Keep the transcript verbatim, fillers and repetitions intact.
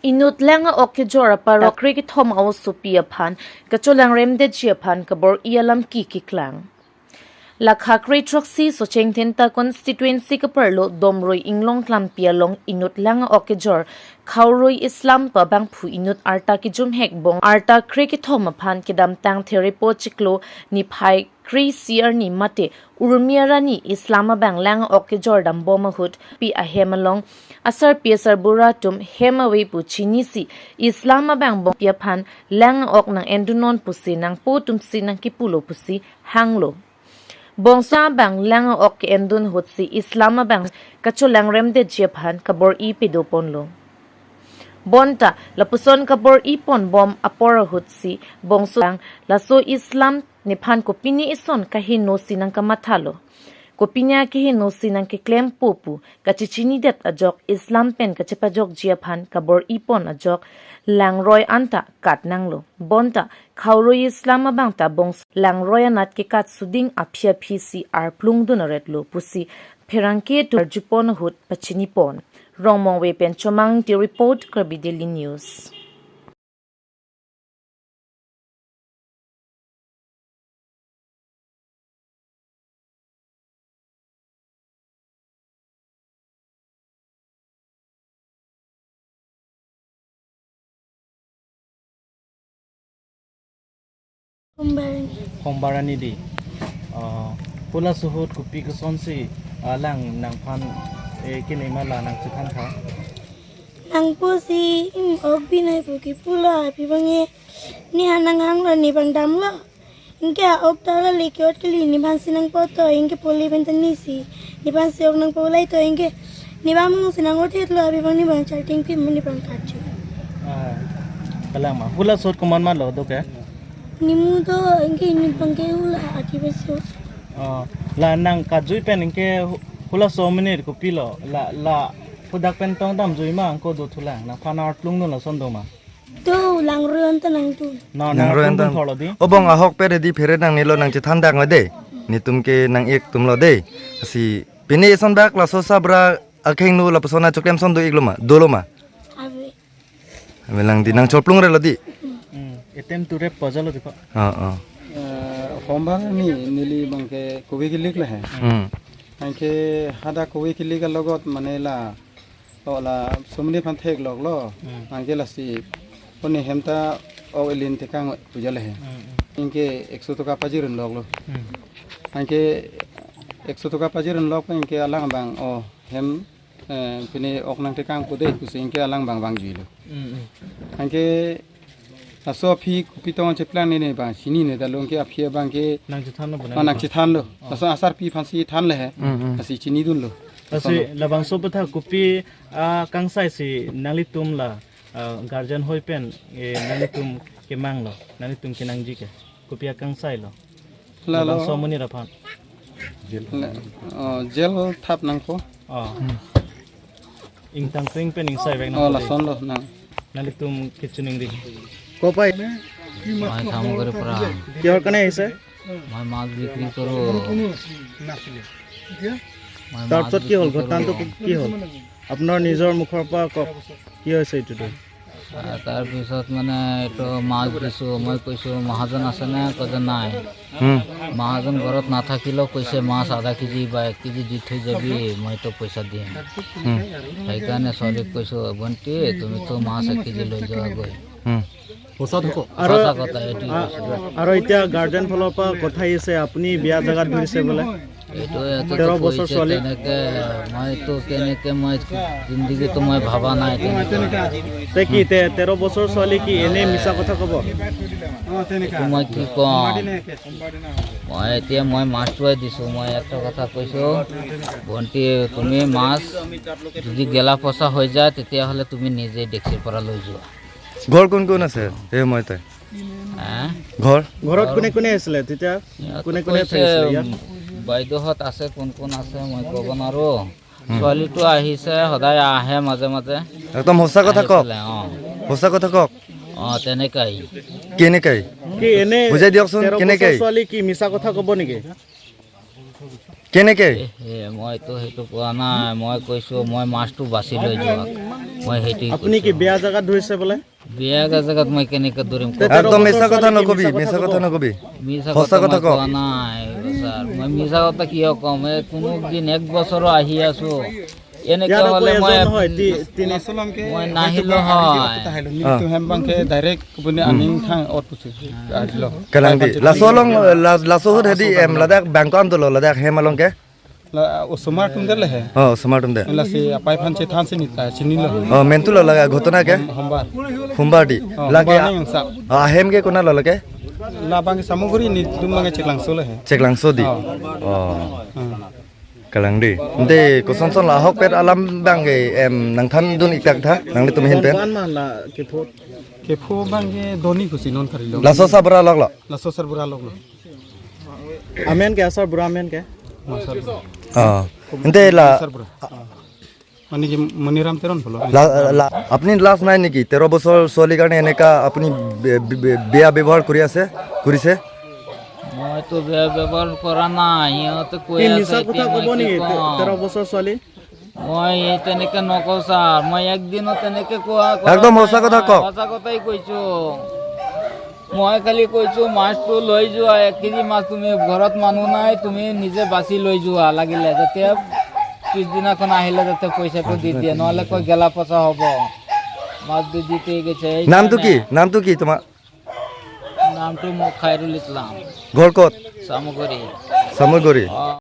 Inut lang-a-ok kejor apar krekethom a-osopi aphan kacholangremdetji aphan kabor-i alam ke keklang. Lakha kre throksi Socheng Dhenta constituency kaparlo Domrui Inglong Klampi along inut lang-a-ok kejor Khaorui Islam pu abangphu inut arta kejumhek bong arta krekethom aphan kedamtang Therepo chiklo niphai kre-isi arni mate Urmi arni Islam abang lang-a-ok kejor dambom ahut pi ahem along asarpi asarbura atum hem ave pu chinisi Islam abang bongpi aphan lang-a-ok nang-endunon pusi nangpo atumsi nangkipulo pusi hanglo. Bongso abang lang-a-ok ke-endun ahutsi Islam abang kacholangremdetji aphan kabor-i pedoponlo. Bonta lapuson kabor-i ponbom apor ahutsi bongso abang laso Islam nephan kopine ison kahenosi nangkamathalo. Kopine akehenosi nangkeklempo pu kachechinidet ajok Islam pen kachepajokji aphan kabor-i pon ajok langroi anta katnanglo. Bonta Khaorui Islam abangta bongso langroi anat kekat suding aphi aphisi arplungdun aretlo pusi pherangke atum arjupon ahut pachinipon. Rongmongve pen Chomang Ingti report, Karbi Daily News. Hombar. Hombar arni dei. Ah, halaso ahut kopi kosonsi, ah, lang nangphan, eh, kene ma la nangchethan tha? Nangpo si, im ok binai pu kipulo, aphi abang ke. Ne ha nanghanglo, ne abang damlo. Anke ok ta la le ke-ot kali, nephansi nangpo to, anke poli pen ta nisi. Nephansi ok nangpo lai to, anke ne abang mung si nang-othetlo, aphi abang ne abang charting pi mo ne abang kaju. Ah, kalang ma. Halaso ahut komat ma lo do ke? Nimu to, anke ne abang ke hula ati besi. Ah, la nang kajui pen anke hu-, halaso amonit kopilo, la, la hadak pen tong damjui ma, angko do thulang, nangphan arplungdun lason do ma? Do, langroi anta nangdun. Na, na, Langroi anta. Tun thorlo dei. O bong ahok pere dei phere nangnelo nangchethan dak ma dei. Netum ke nang-ik atumlo dei. Lasi pine ison bak laso asarbura akhengno lapuson achoklem ason do-iklo ma, dolo ma? Ave. Ave lang dei nangchoplungrelo dei. Hmm, etem ture pajalo dei ko. Oh, oh. Eh, hombar arni neli abang ke kove kelik lahai. Hmm. Anke hadak kove kelik alogot mane la to la sumni aphan thekloklo. Hmm. Anke lasi poni hem ta ok elin tekang puja lahai. Hmm, hmm. Anke ekso taka pajirun loklo. Hmm. Anke ekso taka pajirun lok anke alang abang o hem, eh, pine ok nangtekang pu dei pusi anke alang abang vangjuilo. Hmm, hmm. Anke laso aphi kopi tong cheplang ne ne abang chinine, dalo anke aphi abang ke nangchethanlo, oh, nangchethanlo. Oh. Laso asarpi aphansi thanle he. Hmm, hmm. Lasi chinidunlo. Lasi labangso aphuthak kopi akangsai si nanglitum la, ah, guardian hoi pen, eh, nanglitum kemanglo, nanglitum kenangji ke? Kopi akangsailo? Lalo. Labangso amonit aphan. La, oh, jail thap nangpo. Oh. Hmm. Ingtang kring pen ingsai vek nangpo dei. Oh, lasonlo nang. Nanglitum kechiningri. Kopai? মই চামগুৰিৰ পৰা। কিহৰ কাৰণে আহিছে? মই মাছ বিক্ৰী কৰোঁ। মই মাছ তাৰপিছত কি হ'ল? বিক্ৰী কৰোঁ। ঘটনাটো কি হ'ল? আপোনাৰ নিজৰ মুখৰ পৰা কওক, কি হৈছে এইটোতো? আহ, তাৰপিছত মানে এইটো মাছ দিছোঁ, মই কৈছোঁ, "মহাজন আছেনে?" কয় যে, "নাই।" হুম। মহাজন ঘৰত নাথাকিলেও কৈছে, "মাছ আধা কেজি বা এক কেজি দি থৈ যাবি, মইতো পইচা দিম।" হুম। সেইকাৰণে ছোৱালীক কৈছোঁ, "ভণ্টি, তুমিতো মাছ এক কেজি লৈ যোৱাগৈ।" হুম। সঁচা কথা। আৰু, সঁচা কথা, এইটোৱে আ-, কৈছোঁ। আৰু এতিয়া গাৰ্জেন ফালৰ পৰা কথা আহিছে, আপুনি বেয়া জেগাত ধৰিছে বোলে। এইটো, এইটো তেৰ বছৰ কৈছে ছোৱালী। তেনেকে, মইতো কেনেকে মই জিন্দেগীতো মই ভাবা নাই তেনেকে। তে কি, তে-, তেৰ বছৰ ছোৱালী কি এনে মিছা কথা ক'ব? এইটো মই কি ক'ম? মই এতিয়া মই মাছটোৱে দিছোঁ, মই একটা কথা কৈছোঁ, ভণ্টি, তুমি মাছ যদি গেলা পচা হৈ যায়, তেতিয়াহ'লে তুমি নিজে ডেক্সিৰ পৰা লৈ যোৱা। ঘৰ কোন কোন আছে এই সময়তে? হা? ঘৰ? ঘৰত কোনে কোনে আছিলে তেতিয়া? ইয়াত কোনে কোনে কৈছে, থাকিছিলে ইয়াত? উম, বাইদেউহঁত আছে, কোন কোন আছে মই ক'ব নোৱাৰো। হুম। ছোৱালীটো আহিছে, সদায় আহে মাজে মাজে। একদম সঁচা কথা আহি কওক। পেলাই, অ। সঁচা কথা কওক। অ, তেনেকাই। কেনেকাই? কি এনে বুজাই দিয়কচোন, তেৰ বছৰ কেনেকাই? ছোৱালী কি মিছা কথা ক'ব নেকি? কেনেকে? এ, এ, মইতো সেইটো কোৱা নাই। মই কৈছো, মই মাছটো বাচি লৈ যোৱা। মই সেইটো আপুনি কি কৈছো। বেয়া জেগাত ধৰিছে বোলে? বেয়া জেগাত মই কেনেকে ধৰিম? তে তেৰ একদম বছৰ মিছা কথা ছোৱালী কি নকবি, মিছা মিছা কথা কথা ক'ব? নকবি। মিছা সঁচা কথা কথা মই কওক। কোৱা নাই, ছাৰ। মই মিছা কথা কিয় ক'ম? এই কোনো দিন এক বছৰ আহি আছো। এনেকে ইয়াৰ হ'লে আকৌ মই এজন নহয়, তি-, তিনি মই নাহিলো হয়। Nitu hem abangke direct kubuni aning thang ot pusi. Adlo. Kalang di. Laso along, la-, laso ahut hedi em ladak bangko amdolo ladak hem along ke? La osomar atum det le he. Oh, osomar atum det. Lasi apai aphan chethan si neta chinilo. Oh, mentu lo laga ghotona ke? Hombar. Hombar di. Oh, lake hombar a-, nang sa. Ahem ke konat lo lake? Labang ke Samaguri, netum abangke Cheklangso le he. Cheklangso di. Oh. Oh. Hmm. Kalang di. Ante kosonson la ahokpet alam abangke em nangthandun ik tha nanglitum ahin pen? Wan man la kepho. Kepho abangke doni kusi non tharilo. Laso asarbura lok lo? Laso asarbura lok lo. Amen ke asarbura amen ke? Masar. Ah. Ante la asarbura. Mane ki Moniram Teron pulo. লা-, লা-, আপুনি লাজ নাই নেকি? তেৰ বছৰ ছোৱালীৰ কাৰণে এনেকা আপুনি বে-, বে-, বে-, বেয়া ব্যৱহাৰ কৰি আছে, কৰিছে? মইতো বেয়া ব্যৱহাৰ কৰা নাই, সিহঁতে কৈ কি আছে, মিছা এতিয়া কথা মই ক'ব কি নেকি? তে-, ক'ম? তেৰ বছৰ ছোৱালী? মই এই তেনেকে নকওঁ ছাৰ, মই একদিনো তেনেকে কোৱা, কৰা একদম নাই সঁচা কথা মই, কওক। সঁচা কথাই কৈছো। মই খালি কৈছো, মাছটো লৈ যোৱা, এক কেজি মাছ তুমি ঘৰত মানুহ নাই, তুমি নিজে বাচি লৈ যোৱা লাগিলে, যাতে পিছদিনাখন আহিলে যাতে পইচাটো দি দিয়ে, নহ'লে কৈ গেলা পচা হ'ব। মাছ দি দি থৈ গৈছে, নামটো কি? সেইকাৰণে। নামটো কি তোমাৰ? নামটো মোৰ খাইৰুল ইছলাম। ঘৰ ক'ত? চামগুৰি। চামগুৰি। অ।